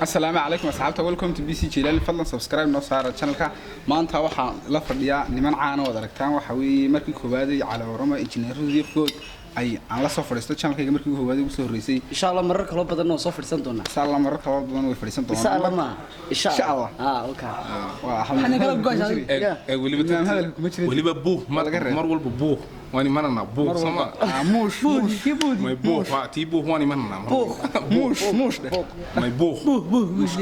Asalaamu calaykum asxaabta, welcome to BC Jilali. Fadlan subscribe noo saara channelka. Maanta waxaan la fadhiyaa niman caan oo wad aragtaan. Waxa weeye markii koowaad ay Cali Oroma, injineeradii Food ay aan la soo fadhiisto channelkayga, markii koowaad ugu soo horreysay. Insha Allah marar kaloo badan oo soo fadhiisan doonaa. Insha Allah marar kaloo badan way fadhiisan doonaan. Insha Allah ma insha. Insha Allah. Ah, okay. Waa Waxaa nagala go'aysaa. Yeah. Ee weliba Imaam hadalka kuma jirin. Weliba buuh mar Laga reeb. Mar walba buuh waan imananaa, buuh sama. Ah, muush muush. May buuh waa tii buuh waan imananaa. Buuh. Muush muush dheh. May buuh.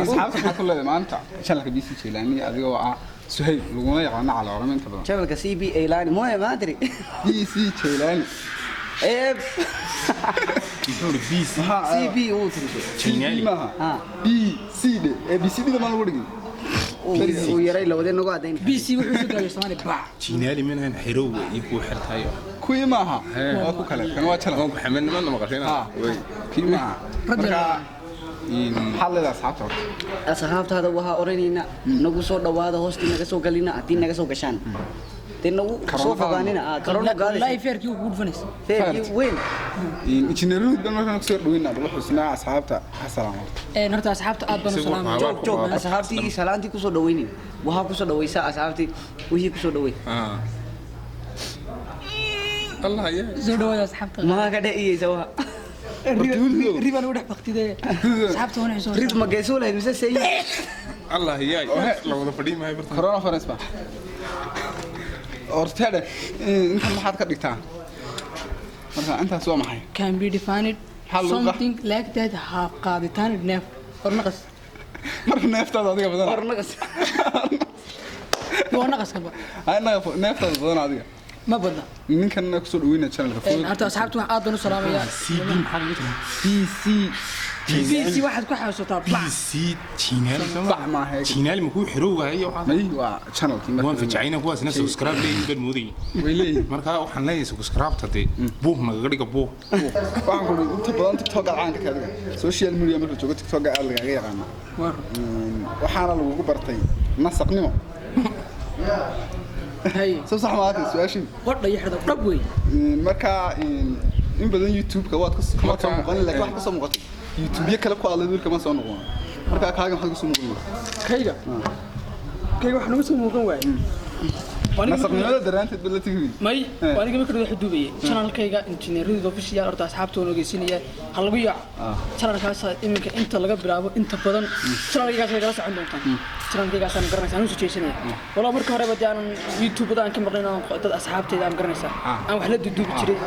Asxaabta, maxaa ku leedahay maanta channelka BC Jilani, adigoo ah Suhayb laguna yaqaano Cali Oroma inta badan? Channelka CB Ailani mooye maadri. BC Jilani. Ee. Muxuu yidhi BC? CB uu tiri. Jilani. Maaha. Ah. B C dhe ee B C D da maan lagu dhigin. Uu yaray lawadee nagu cadayn. BC wuxuu soo gaabiyay Soomaali bac. Jilani minaan xirowga iyo kuwa xirtayo. Kuwii maaha, waa ku kale, kan waa channel. Waan ku xameennimana maqashayna. Ah, kii maaha. Marka maxaad leedahay asxaabta horta? Asxaabtaada waxaa oranaynaa nagu soo dhawaada, hoostii naga soo galina. Haddii naga soo gashaan dee nagu soo fogaanina. Ah, karoona Wallaahi gaadaysa. Feerkii ugu dhufanaysa. Feerkii weyn. Injineeradu dan markaan kusoo dhaweynaa, bal xusnaa asxaabta ha salaam horta. Een horta asxaabta aad baan u Isagu salaamay. waxaa Joog joog, asxaabtii salaantii kusoo dhawaynin. Waxaa kusoo dhawaysaa asxaabtii, wixii kusoo dhaway. Ah. Allah ya. Soo dhawaada asxaabta. Maxaa ka dhaciyeysa waxa? Ribaan ugu dhex baktidee. Asxaabta wana soo. Rid ma geesoo lahayd mise seeyi? Allah ya. La wada fadhiyi maayo bartan. Corona virus ba horteedhe. Intan maxaad ka dhigtaa marka? Intaas waa maxay? Can be defined Maxaa lagu something like that have qaaditaan neef or naqas. Marka neeftaada adiga badan. Hor naqas. Waa naqaska ba. Hay, neeftaada badan adiga. Ma badna. Ninkan kusoo dhaweynaa channelka Een Food. Horta asxaabta wax aad baan u salaamayaa. CB maxaa lagu jiraa? B C. BC waxaad ku xasuusataa bac. BC Jilani sama. Bac maaha. Jilani ma kuu xirowga iyo waxaas. May, waa channelkii marka. Waan fajacayna kuwaasna subscribe leeyihiin baan moodayay. Way leeyihiin. Marka waxaan leeyahay subscribe-ta dee buuh nagaga dhiga, buuh. Waxaan ku inta badan TikTok aad caan ka tahay adiga. Social media marka joogo TikTok aad lagaaga yaqaana. Waxaana lagugu bartay nasaqnimo. Hay. Soo sax maata su-aashii? Qodha iyo xidho dhab wey. Marka in badan YouTube-ka waad ka kama soo muuqan, laakiin waxaad ka soo muuqatay YouTube-yo kale ku hadlay, wiilka ma soo noqon. Marka kaaga maxaad ka soo muuqan? Kayga wax nagu soo muuqan waaye. Nasaqnimada daraanteed bad la tigi. May, aniga marka wax duubayay channelkayga Engineerada Official. Horta asxaabta waan ogeysiinaya, ha lagu yaaco channelkaas. Iminka inta laga bilaabo inta badan channelkaygaas way kala socon doontaan. Channelkaygaasaan garanaysa aan usoo jeesanaya. Walaa marka horeba dee aanan YouTube aan ka maqnayn oo dad asxaabtayda aan garanaysa aan wax la duuduubi jiray.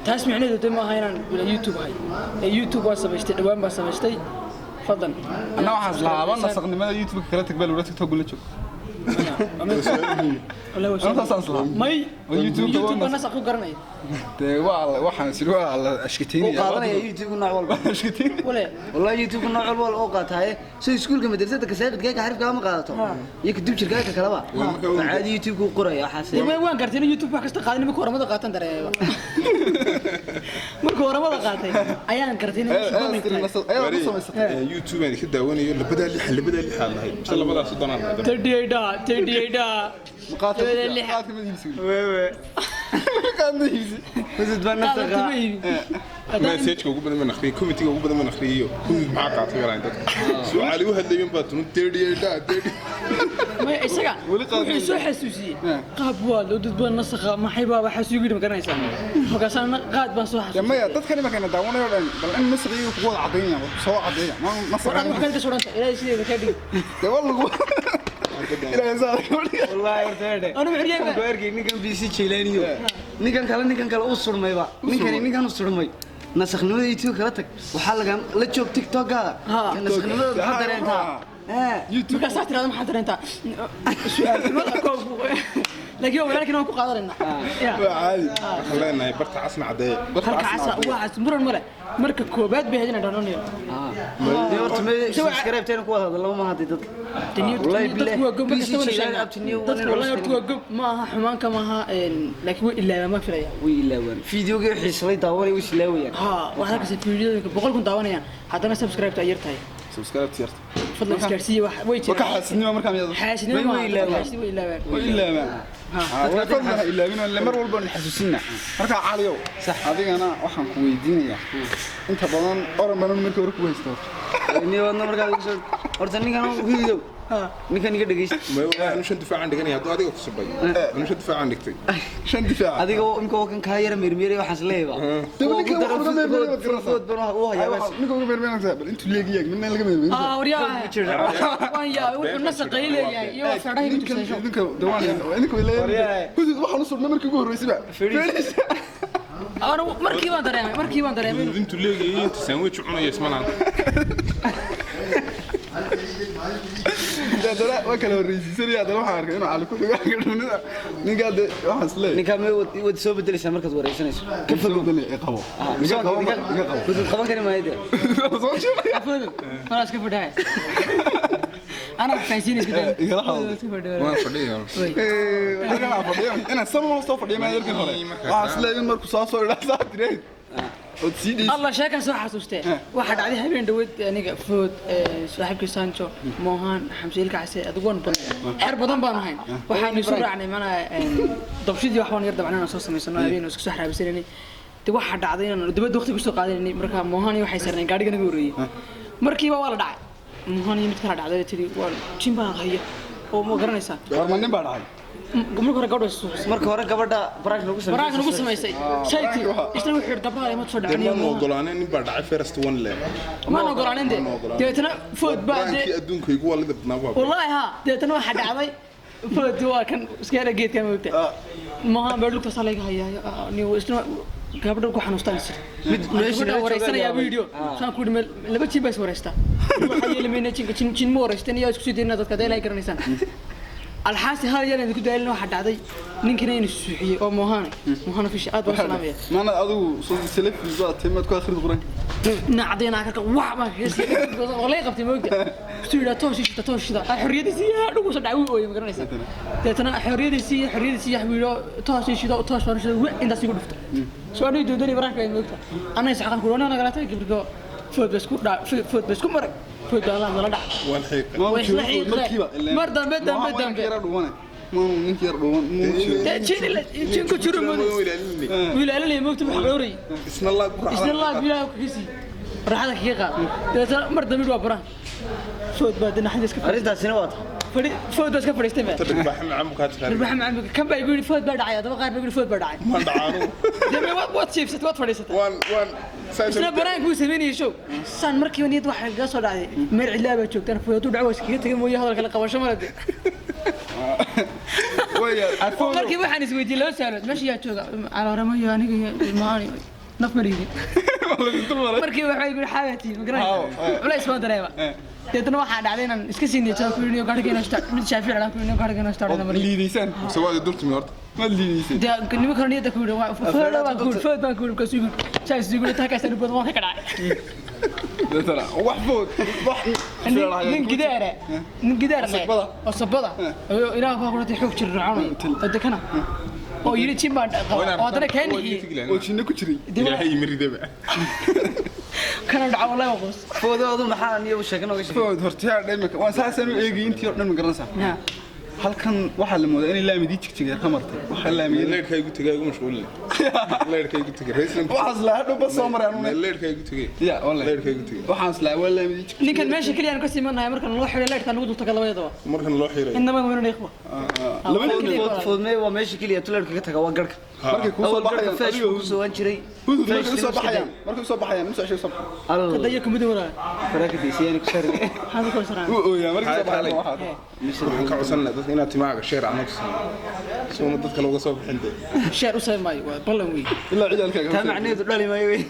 Taas micnaheedu dee maaha inaan bila YouTube ahay. YouTube waan samaystay, dhawaan baan samaystay. Fadlan. Anna waxaas lahaaba nasaqnimada YouTube-ka kala tag baa lagula TikTok la joog. Intaasaan islahaa. May. Oo YouTube-ka waa YouTube baa nasaq ku garanaya. Dee waa waxaan is waa la uu ashkataynaya. Qaadanaya YouTube nooc walba. Ashkataynaya. Wale. Wallahi YouTube nooc walba oo qaataaye sida iskuulka madrasada kasaaqidkaaga xarifka ma qaadato iyo kadib jirkaaga kalaba caadi YouTube ku qoraya waxaas. Dee waan gartay in YouTube wax kasta qaadan. Markuu oramada qaatan dareema, markuu oramada qaatay ayaan gartay in Ayaa ku samaysatay. YouTube aan ka daawanayo labadaa lix, labadaa lixaad lahayd mise labadaa soddonaan lahayd? 38 38. Qaadka Labada lix. Qaadka ma iibsi. Qaadka ma iibsi. Masud baa qaadanta nasaqa. Ma iibin. Message-ka ugu badan baan akhriyay, comment-iga ugu badan baan akhriyay. Huud maxaa qaatay galaan dadka su'aali u hadlayo baa tunu 38 30. Maya, isaga Weli qaad wuxuu soo xasuusiyey qaab waa loo dad badan nasakha maxay baa waxaa soo yidhi, ma garanaysaa? Markaasaan qaad baan soo Ya xasuusiyey. Maya, dadkani markayna daawanayo dhan bal in nasqiga kugu wada cadaynaya, soo cadeeya ma War adigu nasqiga. waxaad ka soo dhanta ilaahay sideeda ka dhig. Dee waa lagu ilaahay saa Wallahi horta hede. Anigu xiriyay. Ku arkay ninkan BC Jilaniyo, ninkan kale uu surmayba, ninkani ninkan uu surmay. Nasakhnimada YouTube kala tag, waxaa laga la joog TikTok-gaada. Ha. Nasakhnimada maxaa dareentaa? Ee. YouTube. Markaasaa tirahdo maxaa dareentaa su-aalnimada koobku, laakiin waa walaalkiin waan ku qaadanayna. Ya. Waa caadi. Waxaan leenahay barta casna caddeeye. Halka casa waxaas muran male. Marka koobaad bay ahayd inaan dhahnonayo. Dee horta me subscribe teena ku wada hadal lama hadlay dadka. Wallahi Dadku waa gob billahi, markasta wada BC Jilani sheegnaa. up to new Dadku one. Wallahi horta waa gob, ma aha xumaanka maaha, laakiin way ilaabaan ma filaya. Way ilaawaan fiideogii xiislay daawanay, way islaawayaan. Ha, waxaad arkaysaa fiidiyooyinka 100,000 daawanayaan, haddana subscribe ay yar tahay. Subscribe tiyarta. Fadlan isgaarsiiya wax way Waa ka jiraan. xaasidnimo markaa miyaad Xaasidnimo Way maaha, dadka ilaawaan. xaasidnimo way ilaawaan. way ilaabaan. Way fadlan ha ilaabin oo mar walba na xasuusinna. Marka Caliyow, adigana waxaan ku weydiinayaa inta badan oran badan markii hore ku haysto. Ni wadna markaa igu soo horta ninkan hududow, ninkan iga dhegeysta. Ma wallahi anu shan difaacan dhiganaya hadduu adiga ku subay, anu shan difaacan dhigtay. Shan difaac. Adiga oo imka waa kan kaa yara meermeeray, waxaas leeyba. Dee ninkan wax uga meermeeray waad garanaysaa. Food baan wax u hayaa bas. Ninka uga meermeeranaysaa, bal intuu leegiyaag midna laga meermeerin. Waryaa, waan yaabay wuxuu nasaqay leeyahay iyo waa feedhaha igu Ninkan tusayso. idinka dawaan idinka way leeyahay. Hudud waxaan u surnay markii ugu horreysay ba. Fadhiis. Anigu markii baan dareemay Intuu leegayay inta sandwich cunaya isma lahan. Haddana waa kala horreysiisanaya, haddana waxaan arkay inuu Cali ku xigo gadhnida. Ninkaa dee waxaan is leeyahay. Ninkaa may wad soo bedelaysaa markaad wareysanayso. Ka fogow. Qabo. Iga qabo, iga qabo. Hudud qaban kari maayo dee. Soo sheegay. Afoodo anaa iska fadhahay, anaa fahansiin iska day. Igala hadal. Iska fadhahay. Waan fadhiya. Inaan fadhiyo, inaan sama soo fadhiyo ma yarkan hore. Waxaan is leeyahay in markuu soo idhaa saa tireed. Ood sii dhaysid. Allah, sheekan soo xasuustee, waxaa dhacday habeen dhaweyd aniga Food, saaxiibkii Sancho, Mohan, Xamse Ilkacse, adigu waan badan xer badan baan ahayn. Waxaan isu raacnay mana dabshidii wax baan yar dabcan inaan soo samaysano habeen oo isku soo xaraabisanaynay. De waxaa dhacday inaan dibadda waqti kusoo qaadanaynay. Marka Mohan iyo waxay sarneen gaadhiga naga horreeyey, markiiba waa la dhacay Mohan iyo mid kala dhacday, tiri waa jin baan haya oo ma garanaysaa. War ma nin baa dhacay? Marka hore gabadha suuxisay. Marka hore gabadha prank lagu sameeyay. Baraanka nagu samaysay shayti, isna wuxuu yidhi gabdhaha ima soo Dee dhacniyo. maanu ogolaaneen, nin baa dhacay first one le. Maan ogolaanin de. Maanu ogolaanin. Dabeetana Food baa dee Prankii adduunka igu waalida badnaa waa. Wallaahi haa, dabeetana waxaa dhacday Food waa kan iska yara geedka moogta, Mohan baa lugta saa layga hayaa, ni isna gabadha ku xanuustaan sir Mid meesha gabadha nala wareysanayaa joogaa. video saan ku yidhi meel laba jin baa is wareystaa, waxaa yeeli mayna jinka jin jin ma wareysteen iyo isku sii daynaa dadka hadday ilaahay garanaysaan. Alxaasi hal yar idinku daalin, waxaa dhacday ninkina inuu suuxiyey oo Mohan, Mohan fish aad baan u salaamaya. Maana adigu soo salafi baa timaad ku akhrid Quraanka. Nacdeen akarka wax baan heesay oo lay qabtay moogta, kusuu yidhaa toosh shida, toosh shida, xorriyadiisii dhugu soo dhacay, wuu ooyay ma garanaysaa. Deetana xorriyadiisii xorriyadiisii wax buu yidhi toosh shida, toosh baan shida, intaas igu dhuftay soo anigu doodani baraanka ay moogta anay saxan ku roona nagala tagay gibrgo. Food bas ku dhac, food bas ku maray, food baa la dhac. Waan xiiqay. Ma Way isla jiro markiiba. xiiqeen. Mar dambe, dambe, Ninka dambe. yara dhuwane. Maanu ninka yar dhuwan muu jiro. Dee jin ku jiro moodi Waa ilaalinay. wuu ilaalinaya moogta, wax dhowray. Isna laag ku Isna laag bilaa kaga sii raaxada kaga qaad. Dabeetana mar dambe waa baraan food baa dinaxda iska Arrintaasina waa tahay. fadhi, food baa iska fadhiistay baa. Tadhig baa xamcam kaa taqaan. Maxamed Cambi kan baa igu yidhi food baa dhacay, haddaba qaar baa igu yidhi food baa dhacay. Waan dhacaanu. Dee waad jiifsatay, waad fadhiisatay. Waan Isna banaanka buu sameynayay show saan markiiba niyad waxaa kaga soo dhacday meel cidlaa baa joogtaan, food hadduu dhaco waa iskaga tegay mooye hadal kale qabasho male de. Way arfo. Markii waxaan isweydiiyey laba su'aalood: meesha yaa jooga, calooramo iyo aniga iyo ilmahaan naf ma dhigin. Markii waxay igu yidhi xaabatiin ma garanaysaa, culays baan dareema. Deetana waxaa dhacday inaan iska sii niyad ku yidhi gaadhiga inoo start, mid shaafici aan ku yidhi gaadhiga inoo start Ood liidaysaan. Mise waad dultimi horta? Maad liidayseen. Dee nimanka hore niyadda ku yidhi food baan ku yidhi, food baan ku yidhi, markaasuu igu yidhi saas igu yidhi taakaasaan u badan waan ka dhacay. Deetana wax food wax Nin gidaara, nin gidaar leh Sabada. oo sabada oo ilaah baa ku xoog jir raacunay oo dekana oo yiri jin baan qaba oo haddana kaa nixiyey. Oo jinno ku jiray. Ilaahay imiridaba. Kana dhaca wallahi waa qoos. Foodoodu maxaa niyo sheeko nooga sheegay? Food horta dhamka waan saasaan u eegay intii oo dhan ma garanaysaa. Halkan waxaa la moodaa inay laamidii jigjigeer ka martay, waxaa laamiyada. Leerka igu tagay, igu mashquulin. Leerka igu tagay. Raislan. Waxaas laa hadhow bas soo maray anuna. Leerka igu tagay. Ya wallahi. Leerka igu tagay. Waxaas laa waa laamidii jig. Ninkan meesha kaliya aan ka simanahay markan loo xiray leerka lagu dul taga labadaba. Markan loo xiray. Inama weyn ikhwa. Laba keliya. Food foodmee waa meesha keliya tuleerka ka taga waa garhka. Markay kuu soo Awal garhka baxayaan feesh adiga buu ku soo waan jiray. Hudud markay Feeshkii usoo iska baxayaan day. Markay usoo baxayaan musa soo baxay. Al Daya kumida waraa. Barakadiisa yaani ku sarge. Hada ko saraan. Wuu ooyaa markay soo Kaalay. baxayaan waxaa. Waxaan ka codsanaa dadka inaad timaaga sheer aan ku sameeyo. Soona dadka looga soo bixin dee. Sheer u sameey waa ballan weyn. Ilaa ciyaalkaaga. Taa macnaheedu dhali maayo wey.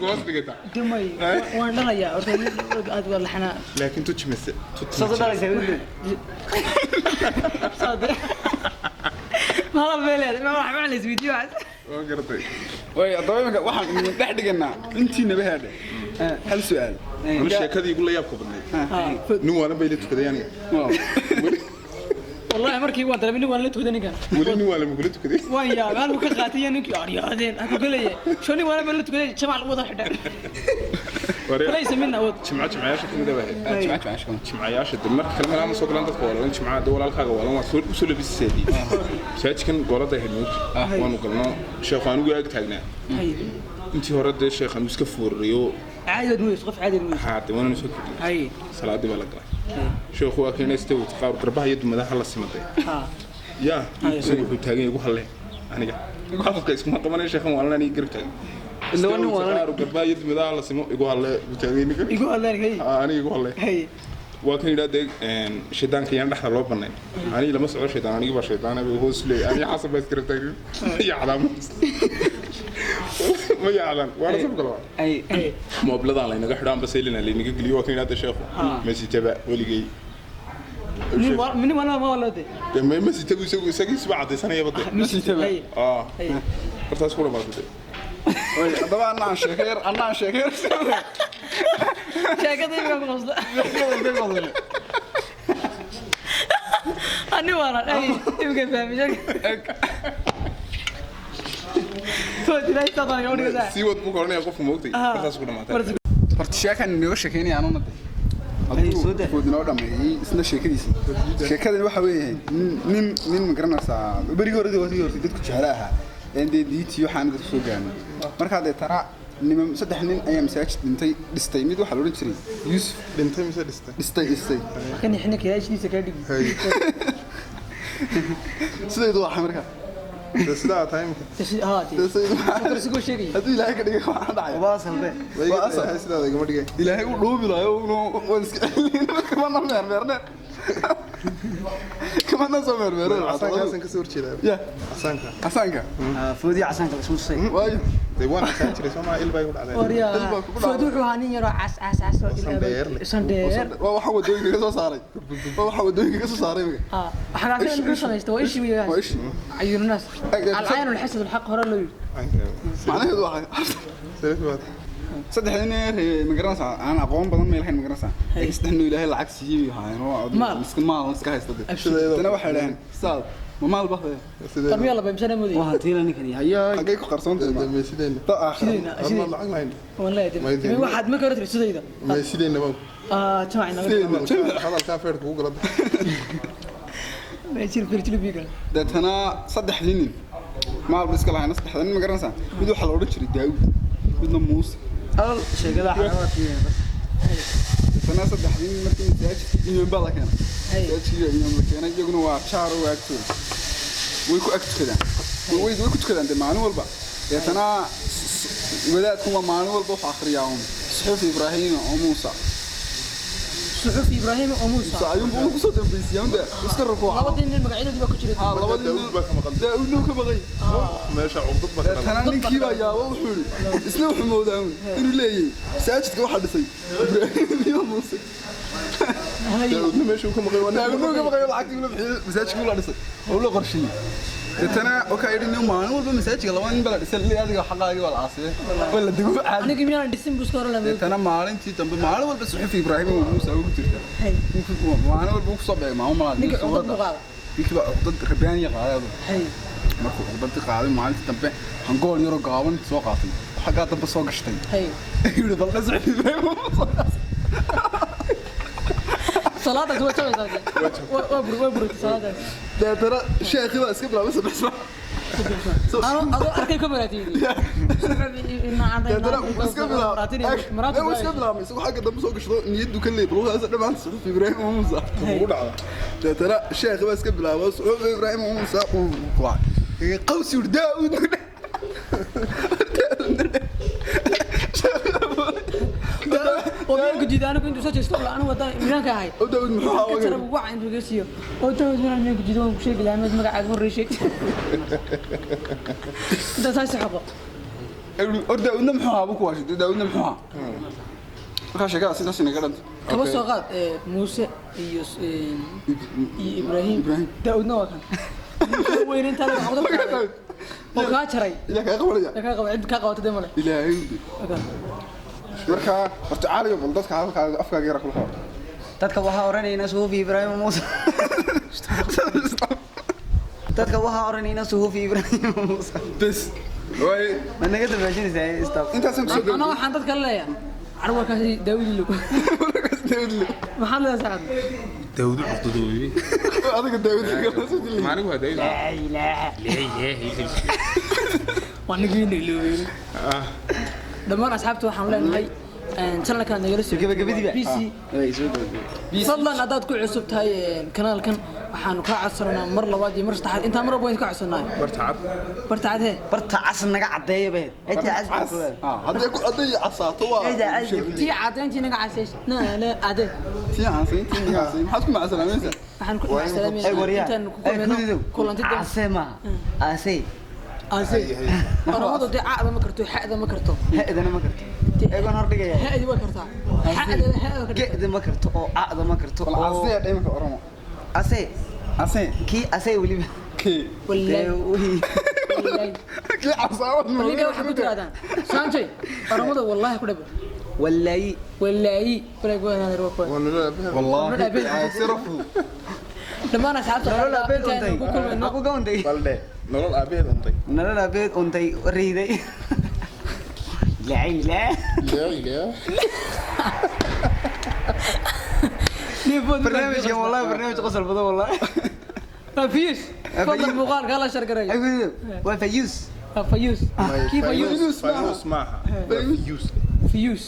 Goos dhigata. Dumay waan dhalayaa horta aad waa laxanaa. Laakiin tujimise. Saas u dhalaysaa wiil. Saade. Mala beeleed ma wax ma la isweydiiyo wax. Waa garatay. Way haddaba iminka waxaan idin dhex dhiganaa intiinaba haadhe hal su'aal. Anu sheekadii igu la yaabka badnayd. Nin waalan bay la tukaday aniga. Waaw. Wallahi markii waan dareemay nin waan la tukaday ninkan. Weli nin waa lama kula tukaday. Waan yaabay halku ka qaatay iyo ninkii aryaadeen halku galaya sho nin waana baan la tukaday jamac lagu wada xidhay. Walaysa minna awood. Jimco jimcayaasha kamid ah baa ahayd. Jimca jimca shaqo. Jimcayaasha de marka kale meelaha ma soo galaan dadka walalan jimcaha de walaalkaaga walan waa soo usoo labisaseedii masaajidkan goolada ahayd moogta waanu galno sheekhu anigu ag taagnaa intii hore dee sheekhan iska foorariyo. Caadi waad mooyes qof caadi mooyes. Haa de waananu soo kordhiyey. Hay. Salaadii baa la galay sheekhu waa keenay sida wata qaar garbaha iyo dumadaha la simaday. Ha. Yaa isagu wuxuu taagan yahay igu halle aniga afka iskuma qabanay sheekhan waalan aniga garab taagan. Ila waa nin waalan. Qaar garbaha iyo dumadaha la simo igu halle buu taagan yahay ninka. Igu hadlaan hay. Haa, aniga igu halle. Hay. Waa kan yidhaa dee shaydaanka yaan dhexda loo banay aniga lama socdo shaydaan anigi baa shaydaana bay hoos leeyay aniga xasan baa isgarab taagan iyo calaamad ma yaclan waana sab kale. Ay. Moobladan laynaga xidho amba saylina laynaga geliyo waa kan yidhaa dee sheekhu masitaba weligay. Nin waa nin waa ma wala de. Dee masitabu isagu isagiisuba caddaysanayaba dee. Hay. Ah. Hay. Hortaas ku dhamaatay. Oy, haddaba anaan sheeko yar anaan sheeko yar. Sheekada imika ku qabsada. Ani waana ay imika fahmi sheeka. Food ilaahay tadan ga udhigaysaa. Sii wad buu ka odhanaya qofku moogtay hortaas ku dhamaatay. Horta sheekan inooga sheekeynaya anuna de. Ay, soo daa. Food inoo dhameeyey isna sheekadiisa. Sheekadani waxa weeye nin nin ma garanaysaa berigii hore waqtigii hore dadku jecel ahaa een dee diintii waxaan dadku soo gaarnay. Markaa dee tara niman saddex nin ayaa masaajid dhintay dhistay mid waxaa la odhan jiray Yuusuf. Dhintay mise dhistay? Dhistay. Kan xina kilaashiisa ka dhigi. Sidaydu waa markaa. Dee sidaa tahay imika. Ha ti. Dee sidaydu waa. Kursigu sheegay. Hadduu Ilaahay ka dhigay waxaan dhacaya. Waa salbe. Waa asal. Sidaada igama dhigay. Ilaahay u dhoobi lahayo waan iska celin kamana meermeerne kamana soo meermeero. Casaanka kasoo horjeedaa. Ya. Casaanka. Casaanka. Foodii casaanka la isku tusay. Waayo. Dee waan casaan jiray soo maa il baa igu dhacday. Waryaa. Ilbaa kugu dhacday. Food wuxuu ahaa nin yaroo cas cas cas oo Sandheer leh. Sandheer. Waa waxa wadooyinka ka soo saaray waa waxa wadooyinka ka soo saaray imika. Ha waxaan asaga muxuu samaystay waa ishii weeyaan. Waa ishii. Cayununaas. Ay, alcayn alxasad alxaq hore loo yidhi. Macnaheedu waa saddex nin ee ma garanaysaa aan aqoon badan ma lahayn ma garanaysaa laakiin saddex nin oo Ilaahay lacag siiyey bay ahaayeen oo Maal. miska maal iska haysta dee. Sideedaba. Tana waxay dhaheen saad ma maal ba Tarmiya la baymsana moodayay. Waa hantiila ninkani hayaa. Xaggay ku qarsoon tahay ma Meesideenna. ta aakhira. Sidayna sidayna. Lacag lahayn. Wallahi de waxaad marka hore tiri sidayda. Meesideenna baan. Ah jamac inaga. Sidayna. Hadalkaa feerka ugu gala. Meeshii firjili biigal. Deetana saddexdii nin maal ba iska lahayn saddexda nin ma garanaysaa mid waxaa la odhan jiray Daawud midna Muuse. Al sheekada xalawaadkii bas. Deetana saddexdii nin markii masaajidka imaam baa la keenay. Hay. Masaajidkii imaam la keenay iyaguna waa jaar oo agtooda way ku ag tukadaan way ku tukadaan dee maalin walba. Deetana wadaadku waa maalin walba wuxuu akhriyaa uun suxuuf Ibraahim oo Muuse. Suxuf Ibraahim oo Muusa. Muuse ayuunbu uu kusoo dambaysiiyey un dee iska rukuuca. Labadii nin magacyadoodii baa ku jiray. Haa, labadii nin. Daawud baa ka maqan. Daawudna uu ka maqan. Meesha cugdad baa ka dhalan. Deetana ninkii baa yaabo wuxuu yidhi isna wuxuu moodaa uun inuu leeyahay masaajidka waxaa dhisay Ibraahim iyo Muuse. Daawudna meesha uu ka maqan waa Daawudna uu ka maqan lacagtii ula bixiyey masaajidka ula dhisay oo ula qorsheeyey. Deetana waxa yidhi nin maalin walba masaajidka laba nin baa la dhisay li adiga xaqaagii waa la aasiyey waa la dego caadi. Aniga miyaan dhisin buu iska hore la moodayay. Deetana maalintii dambe maalin walba suxufi Ibraahim iyo Muuse ugu jirta. Hay. Ninkii maalin walba uu kusoo beegay maalin malaad. Ninkii cuqdad buu qaaday. Ninkii baa cuqdad rabbaaniya qaaday adugu. Hay. Markuu cuqdadii qaaday maalintii dambe hangool yaroo gaaban soo qaatay xaggaa dambe soo gashtay. Hay. Yidhi bal dhas suxufi Ibraahim iyo Muuse. Salaadaas waa jabaysaa. Waa bur waa bur salaadaas. Deetana sheekhii baa iska bilaabay saddex saac. Adoo arkay ka maraatiyay. Deetana wuu iska bilaabay wuu iska bilaabay isagoo xagga dambe soo gashado niyaddu ka leey bal waxaas dhammaan suxufi Ibraahim iyo Muuse. Ugu dhacda. Deetana sheekhii baa iska bilaabay suxufi Ibraahim iyo Muuse uu wacay qaws yidhi Daawud. Oo miyaan ku diiday anigu intuu soo jeesto anigu wadan miyaanka ahay. Oo Daawud muxuu ahaa Ka ogeyn? jara wac intuu iga siiyo. Oo Daawud miyaan ku diiday waan ku sheegi lahaa mid magacaaga horreey sheeg. Inta saas xaqo. Or Daawudna muxuu ahaa buu ku waashay Daawudna muxuu ahaa markaa sheekada sidaas inaga dhanta. Kaba soo qaad Muuse iyo iyo Ibraahim. Ibraahim. Daawudna waa kan. Weyninta laga qabdo. Oo kaa jaray. Ilaah kaa qabanaya. Kaa qaba cid kaa qabato dee male. Ilaahay u Okay. Markaa horta caaliga bal dadka halkaaga afkaaga yara kula qabo. Dadka waxaa oranayna suufi Ibraahim Muuse. Dadka waxaa oranayna Suhufi Ibrahim Muuse. Bes waay. Ma naga dambaashinaysaa? Stop. Intaasaan kusoo Ana waxaan dadka leeyahay carwarkaasi Daawud Ilow. Daawud. Maxaad leedahay, Sacad? Daawud cuqdadoobi. Adiga Daawud. Maanigu waa Daawud. Laa ilaaha. Waa nigiina iloobeen. Dhammaan asxaabta waxaan leenahay channelkan nagala soo Gabagabadiiba. BC. Way soo gabagabay. Fadlan haddaad ku cusub tahay kanaalkan, waxaanu kaa codsananaa mar labaad iyo mar saddexaad, intaan mar walba waan ka codsanaa. Barta cad. Barta cad hee. Barta cas naga cadeeya bahed. Inta cas baa ku leedahay. Hadday ku hadday casaato waa Inta cas. Tii cadayntii naga casays na la cadee. Tii casayn, tii casayn, maxaad ku macasalaamaysaa? Waxaan ku Ay macsalaamaynaa waryaa. intaanu ku Ay kulmayno kudidow. kulanti dambe. Casee maaha. Asee. Asay oramadu dee cacda ma karto, xa'da ma karto. Ha'dana ma karto. Eegoon hor dhigaya. Ha'di way kartaa, xa'da ha'da ka dhigta. Ge'da ma karto oo acda ma karto bal oo casee dhimka Oromo. Asee. Casee. Kii asee weliba. Kii? Wallaahi. Dee wixii. Wallaahi. Kii casaawa. Ninka waxaa ku tirahdaan saantay oramada wallaahi ku dhabo. Wallaahi. Wallaahi walaag waan waa Waa nolol aabaheed. Wallaahi sirafu. Dhammaan asxaabta Nolol aabeed intaanu untay. ku kulmayno. Aku gauntay. Balde nolol aabaheed untay. Nolol aabeed untay riiday. Laa ilaaha. Laa ilaaha. Barnaamijkan wallahi barnaamij qosol badan wallahi. Fayuus, fadlan muuqaalka hala shargareeyo. Ay kudidow. Waa fayuus. Waa fayuus kii fayuus. Fayuus maaha, waa fiyuus. Fayuus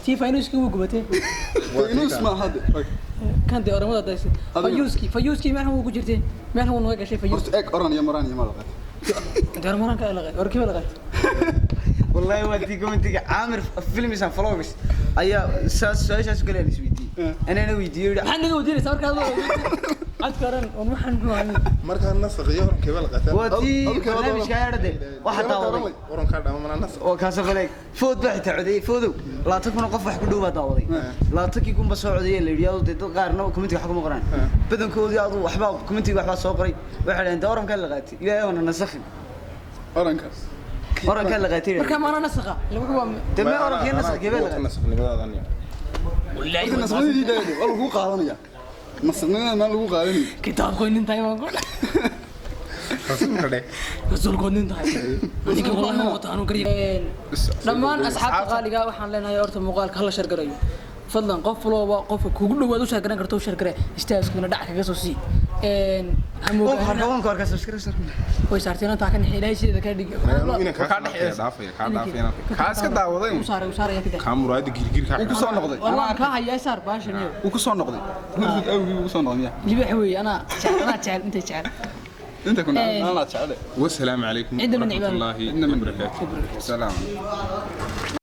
tii faynuuskii wuu gubatay. Faynuus ma hadda. Kan dee oramada daysa fayuuskii, fayuuskii meelhan wuu ku jirtay, meelhan wuu naga gashay fayuus. Horta eeg, oran iyo maraan iyo malaqad. Dee oramaran ka laqay orkiiba laqay. Wallahi waa tii commentiga Caamir Films and Vlogs ayaa saas su'aashaas kale la isweydiiyey. Anana weydiiyey yidhi, Maxaad naga weydiinaysaa markaad codka oran war waxaan muxuu ahaa? Markaa nasaq iyo orankeeba la qataa. Waa tii Aduu barnaamijka ayaa waxa daawaday. Orankaa dhama mana nasaq. Oo kaasa faleeg food baa xitaa codeeyey foodow 20,000 oo qof wax ku dhow baa daawaday, 20,000 ba soo codeeyey la yidhi. Aduu dee dad qaarna commentiga wax kuma qoraan badankoodii, aduu waxbaa commentiga waxbaa soo qoray, waxay dhaheen dee orankaa la qaatay, ilaahay oona nasakhin. Oranka. Orankaa la qaatay. Marka maana nasaqa lagu waa. Dee mee orankiyo nasakh baa la qaatay. Nasaqnimadaadan. Horta nasaqnimadii daayay waa lagu qaadanaya, nasaqnimada maa lagu qaadanaya. Kitaabkoo nin tahay baan ku Rasuulka dheh. Rasuulkoo nin tahay ninka wallahi ma wata anuu kariya. Dhammaan asxaabta qaaliga waxaan leenahay horta muuqaalka hala shargarayo fadlan. Qof walba qofka kugu dhowaad u shargaran karto u shargare, istaaskuna dhac kaga soo sii ha Oo moogaanina. Harkawanka warka subscribe. Way saarteen intaa ka nixi ilaahay sideeda ka dhig. Inaan kaa dhaafaya, kaa dhaafaya. Kaa iska daawaday. U saaray, u saaray kada. Kaa muraayada girgir kaa. Wuu ku soo noqday. Wallah kaa hayaa, saar baashan iyo. Wuu ku soo noqday hurfud awgii, wuu ku soo noqday miya? Libaax weeye, anaa jecel, anaa jecel intay jecel. Inta kuna anaa jecele. Wasalaamu calaykum Cidna ma waraxmatullaahi cidna ma wabarakaatu. Salaam.